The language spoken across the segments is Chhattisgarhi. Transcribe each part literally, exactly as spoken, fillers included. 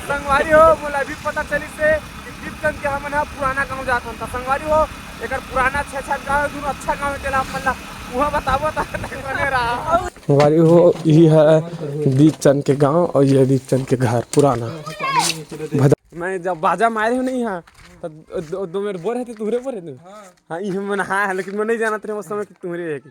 संगवारी हो, मोला अभी पता चलिस हे कि दीपचंद के हमन ह पुराना गांव जात हन। त संगवारी हो, एकर पुराना छेछर गांव हे, दूनों अच्छा गांव हे, तेला आप मन ला उहां बताबो त बने रहा। संगवारी हो, इही ह दीपचंद के गांव अउ ये दीपचंद के घर पुराना। भद-, मैं जब बाजा मारे हो नहीं हा, त दो, दो मिनट बोर हे, तुहरे बोर हे तू। हां, इही मन हा, लेकिन मैं नहीं जानत रहे उस समय कि तुहरे हे कि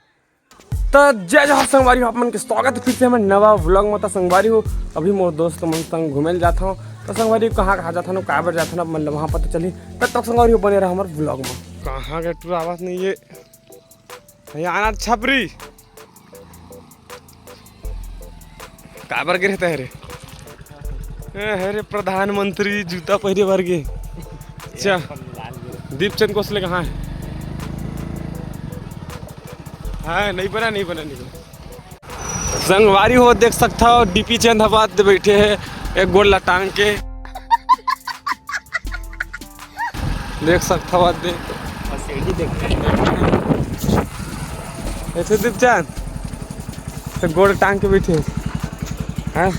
त जय जोहार संगवारी हो, आप मन के स्वागत हे फिर से हमर नवा vlog म। त संगवारी हो, अभी मोर दोस्त मन संग घूमे ल जात हंव। त संगवारी हो, कहां कहां जात हन, काय बर जात हन, आप मन ल वहां पता चलही। तब तक संगवारी हो, बने रहा हमर vlog म। कहां के टूरा आवाज नहीं हे, ये आना छपरी। काबर गे रहता है रे? ए, हे रे, प्रधानमंत्री जूता पहिरे बर गे। अच्छा, दीपचंद कोसले कहां हे? हां, नहीं बना, नहीं बना, नहीं बना। संगवारी हो, देख सकत हव, डीपी चंद हवा दे बैठे हे, एक गोड़ ला टांग के। देख सकत हव, दे। बस एडी देख। ऐसे दीपचंद, तो गोड़ टांग के बैठे हे। हां?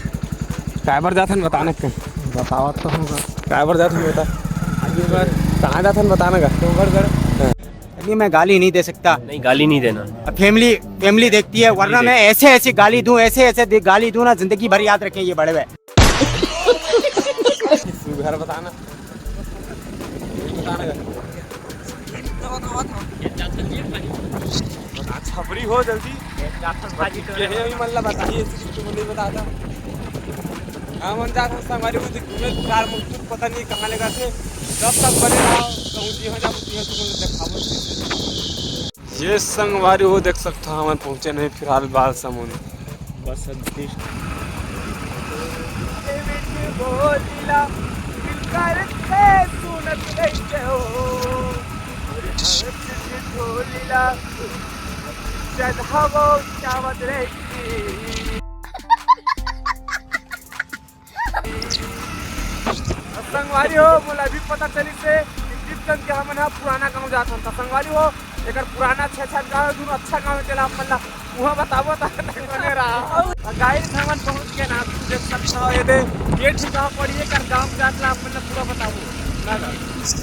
काय बर जाथन, बताना का? बतावत तो होगा। काय बर जाथन, बता। आगे बर। कहां जाथन, बताना का? डोंगरगढ़। हां। अभी मैं गाली नहीं दे सकता। नहीं, गाली नहीं देना। अब फैमिली, फैमिली देखती है, वरना मैं ऐसे ऐसे गाली दूं, ऐसे ऐसे दे-, गाली दूं ना, जिंदगी भर याद रखें ये बड़े भाई। तू घर बताना। बताना का? बता, छपरी हो जल्दी। ये है अभी, मतलब, बताइए, ऐसे कि तुम नहीं बताता। हां, मन जात हंव संगवारी हो, घूमे कार में कुछ पता नहीं कहां ले जाथे। जब तक बने रहो, कहूं जी हां, जाबो जी हां, तुमन देखाबो। ये संगवारी हो, देख सकत हव, हमन पहुंचे नहीं फिलहाल बालसमुंद। बस अब देख। संगवारी हो, मोला अभी पता चलिस हे कि दीपचंद के हमन ह पुराना गांव जात हन। त संगवारी हो, एकर पुराना छेछर गांव हे, दूनों अच्छा गांव हे, तेला आप मन ला उहां बताबो त बने रहा। अउ गाइस, हमन पहुंच गे ना, देख सकत हव, ये दे, ये ठीक गांव पड़ी हे, एकर गांव जात ला आप मन ला पूरा बताबो ना,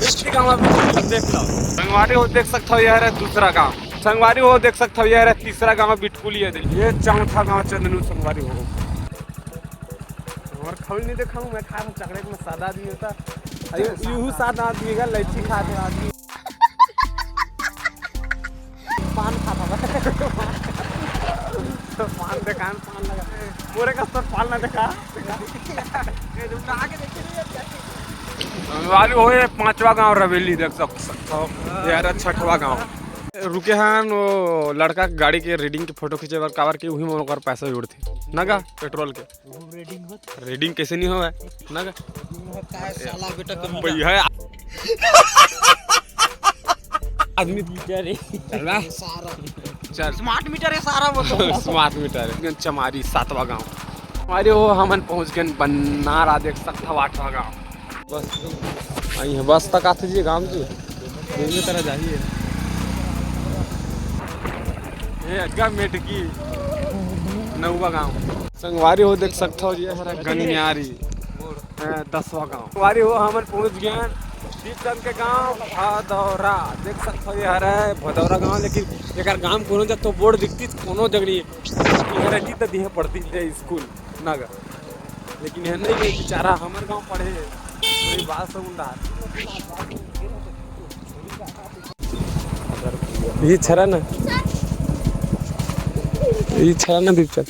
ये ठीक गांव अभी देख लो। संगवारी हो, देख सकत हव, ये हरे दूसरा गांव। संगवारी हो, देख सकत हव, ये हरे तीसरा गांव, बिटकुल ये दे, ये चौथा गांव चंदनू संगवारी हो। और खौल नहीं देखा हूँ मैं, खास चकलेट में सादा आदमी होता। अरे, यूं सादा आदमी का लैची खाते आदमी। पान खाता था। पान दुकान, पान लगा। मोरे का तो पान ना देखा। संगवारी हो, ये पांचवा गांव रवेली, देख सक-, सकत हव। ये हरे छठवा गांव। रुके हन वो लड़का गाड़ी के रीडिंग के फोटो खींचे बर, काबर के उही में ओकर पैसा जुड़थे ना गा, पेट्रोल के। रीडिंग कैसे नहीं होवे ना गा? साला बेटा कमीना। भैया। आदमी मीटर है। चल रहा। सारा। चल। स्मार्ट मीटर है सारा वो तो। स्मार्ट मीटर है। चमारी सातवां गांव। अरे हो, हमन पहुंच गए बनारा, देख सकत हव, आठवां गांव। बस, आई है, बस तक आथे जी गांव जी। ये तरह जाही है। ये अग्गा मेटकी, नौवा गांव। संगवारी हो, देख सकत हव, ये हरे गनियारी, हैं, दसवां गांव। संगवारी हो, हमन पहुंच गए हैं दीपचंद के गांव भदौरा। देख सकत हव, ये हरे भदौरा गांव, लेकिन एकर गांव कोनो जग तो बोर्ड दिखती, कोनो जग नहीं। ये हरे जी तो दिहे पड़ती है स्कूल ना गा। लेकिन ये नहीं गए बेचारा, हमर गांव पढ़े, वही बात सब उंडा। ये छरा ना, ये छरा ना दीपचंद।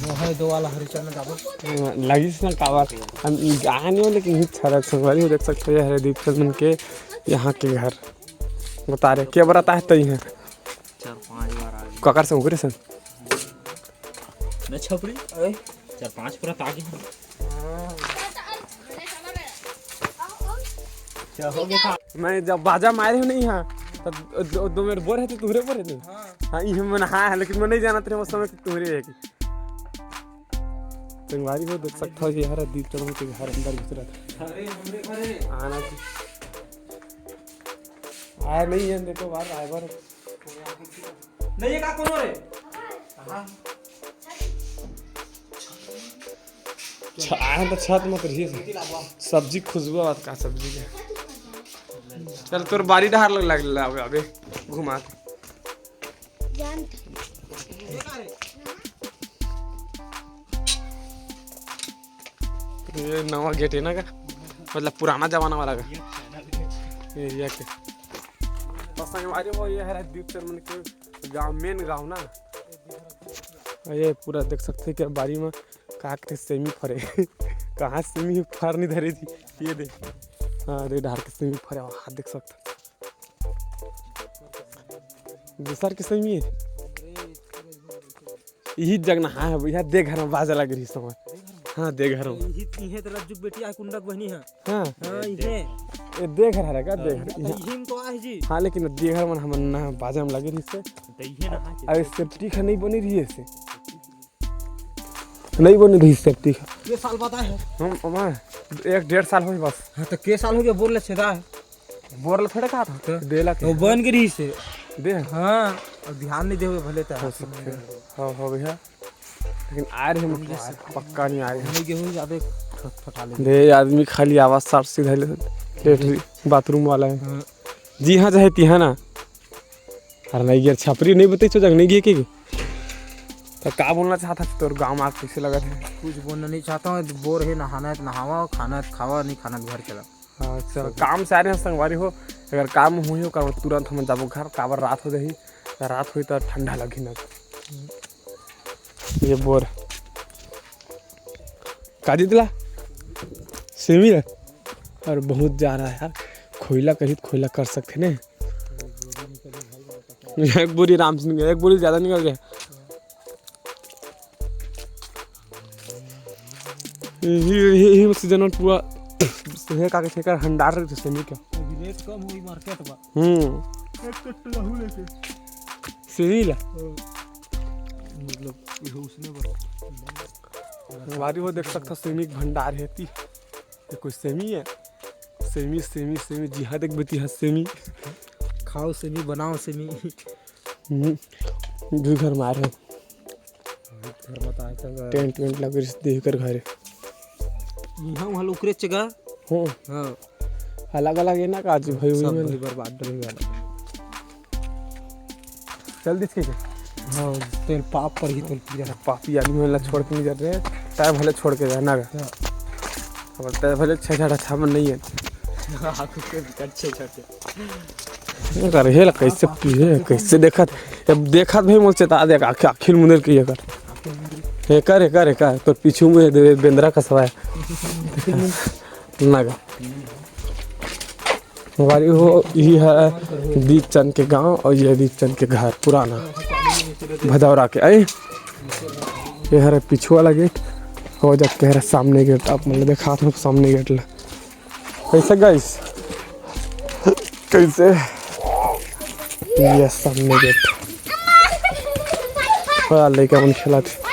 वो है दो वाला हरिचंद का बोल। लगिस ना काबर। हम जाने हो, लेकिन ये छरा संगवारी हो, देख सकत हव, ये हरे दीपचंद मन के यहाँ के घर। बता रहे, के बरात आहे तई है? चार पांच बार आ गए। काकर से उगरे सन? न छपरी। अरे। चार पांच पूरा ताकि। क्या हो गया था? मैं जब बाजा मारे हो नहीं, हां, तब दो, दो मिनट बोर है तो तुहरे बोर है तू। हां। हां, ये मन हां, लेकिन मैं नहीं जानत रहे उस समय कि तुहरे है कि। संगवारी हो, देख सकत हव, ये हरे दीपचंद के घर अंदर घुस रहा था। अरे, हमरे घरे। आना जी। आया नहीं है, देखो बाहर ड्राइवर। नहीं, ये का कोनो रे? हां। छ-, आए तो छत मत रही। सब्जी खुशबू आवत का सब्जी के। चल तोर बारी डहार लग, लग, लग अबे, अबे घुमा। ये नवा गेट है ना का, मतलब पुराना जमाना वाला का एरिया के। बस संगवारी हो, ये है दीपचंद मन के गांव, मेन गांव ना। ये पूरा देख सकते हैं क्या बारी में का के सेमी फरे। कहाँ सेमी फर नहीं धरे थी, ये देख। हाँ, रे डहार के सेमी फरे, वहाँ देख सकते। दूसर के सेमी है। यही जगना है भैया, दे घर में बाजा लग रही समझ। हाँ, दे घर में। इही, इहे त रज्जू के बेटी आ कुंडक बहनी है। हाँ। हाँ, इहे। ये दे घर है का? दे घर। हाँ, इही में तो आहे जी। हाँ, लेकिन दे घर मन हमन ना बाजा में लगे रही से। तो इहे ना है। अरे सेफ्टी का नहीं बनी रही है से। नहीं बनी रही सेफ्टी का। ये साल बाद आए हैं। हम, हम एक डेढ़ साल हो गए बस। हाँ, तो के साल हो गया बोर ले छेदा है। बोर ले थोड़े कहा था। तो? दे ला तो के। बन के रही से। दे। हाँ, अब ध्यान नहीं देवे भले तो। हो सकते हैं। हाँ, हो भैया। लेकिन आ रहे हम पक्का नहीं आ रहे हैं। नहीं गेहूं ज्यादा ठट-, ठटा ले। दे आदमी खाली आवाज सार सीधा ले, लेटरी बाथरूम वाला है। हाँ। जी हाँ, चाहे तिहा ना। अरे नहीं गिर छपरी नहीं बताई, चो जंग नहीं गिर के। तो का बोलना चाहता है तोर गांव में कैसे लगा था? कुछ बोलना नहीं चाहता हूँ, बोर है, नहाना है तो नहावा, खाना है तो खावा, नहीं खाना तो घर चला। अच्छा, काम से आ रहे हैं संगवारी हो, अगर काम हुई हो कर तुरंत हम जाबो घर, काबर रात हो जाही, तो रात हुई तो ठंडा लगी ना। ये बोर का दे दिला? सेमी ला? और बहुत जा रहा है यार, खोइला करी तो खोइला कर सकते ने। एक बोरी आराम से निकल, एक बोरी ज्यादा निकल गया। यही, यही, यही सीजन में पूरा हे का के ठेकर हंडार रहे थे सेमी का। अभी रेट कम हुई मार्केट में। हम्म। एक कट्टा लहू लेके। सेमी ला? हाँ। मतलब, ये उसने बना। बारी हो देख सकता सेमी के भंडार है ती। ये कोई सेमी है? सेमी, सेमी, सेमी, जी हाँ, देख बेटी, हाँ, सेमी। खाओ सेमी, बनाओ सेमी। हम्म, दू घर मारे। घर बताए तो टेंट वेंट लगे रहिस देवी कर घरे। इहाँ उहाँ लुकरे चगा। हो। हाँ। अलग अलग है ना काजी भाई, वही सब में भाई बर्बाद रह गया। चल दिस के। हाँ, तेल पाप पर ही तेल पी रहा। पापी आदमी वाला छोड़ के नहीं जाते हैं, तय भले छोड़ के जाना का। हाँ। अब तय भले छह छाटा छामन नहीं है। हाँ, कुछ कर छह छाटे। ये कर, हे ला कैसे पीहे, कैसे देखत? अब देखत भाई मोल चेता दे, आखिर, आखिर मुंदर की ये कर। ये कर, ये कर, ये कर, तो पीछू में देवे बेंदरा कसवा है। ना गा। हमारी हो, ये है दीपचंद के गांव और ये दीपचंद के घर पुराना भदौरा के। आई, ये हरे पीछू वाला गेट, हो जा के हरे सामने गेट, आप मतलब देखा था सामने गेट ला। कैसे गाइस, कैसे ये सामने गेट। बड़ा लइका मन खेलत हे।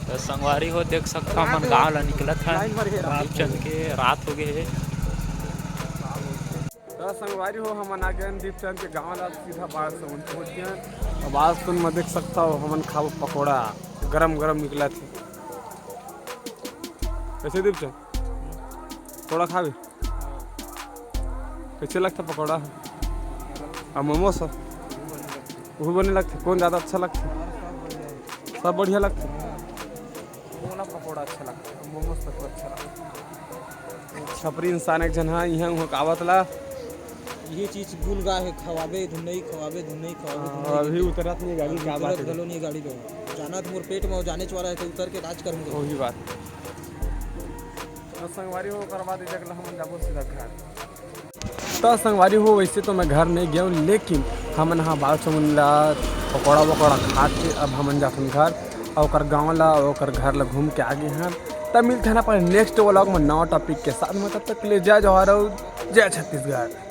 तो संगवारी हो, देख सकता हमन गांव ला निकलत हन, दीपचंद के रात हो गए हे। तो संगवारी हो, हमन आ गए दीपचंद के गांव ला, सीधा बारह सौ पहुंच गए। अब आज तुम मैं देख सकता हो, हमन खाबो पकौड़ा, गरम गरम निकलत हे। कैसे दीपचंद? पकौड़ा खाबे? कैसे लगता पकौड़ा? आ मोमोस? वहू बने लगता। कौन ज़्यादा अच्छा लगता? सब बढ़िया लगता। मोला पकौड़ा अच्छा लगता, मोमोस तो अच्छा लगता। छपरी इंसान एक झन हा, इहाँ उहाँ कावत ला। ये चीज भूल गा है, खवाबे धुन नहीं, खवाबे धुन नहीं, खवाबे धुन हाँ, नहीं। अभी उतरत नहीं गाड़ी, क्या बात है? घलो नहीं गाड़ी में। जाना तो मोर पेट में, जाने वाला है तो उतर के राज करूंगा। वही बात। तो संगवारी हो, ओकर बाद इधर ला हमन जाबो सीधा घर। तो संगवारी हो, वैसे तो मैं घर नहीं गया हूँ, लेकिन हमन हा बाल समुन ला पकौड़ा वकौड़ा खा के अब हमन जाथन घर, और ओकर गाँव ला, ओकर घर ला घूम के आ गए हैं। तब मिलते हैं अपन नेक्स्ट व्लॉग में नवा टॉपिक के साथ में। तब तक के लिए जय जोहार और जय छत्तीसगढ़।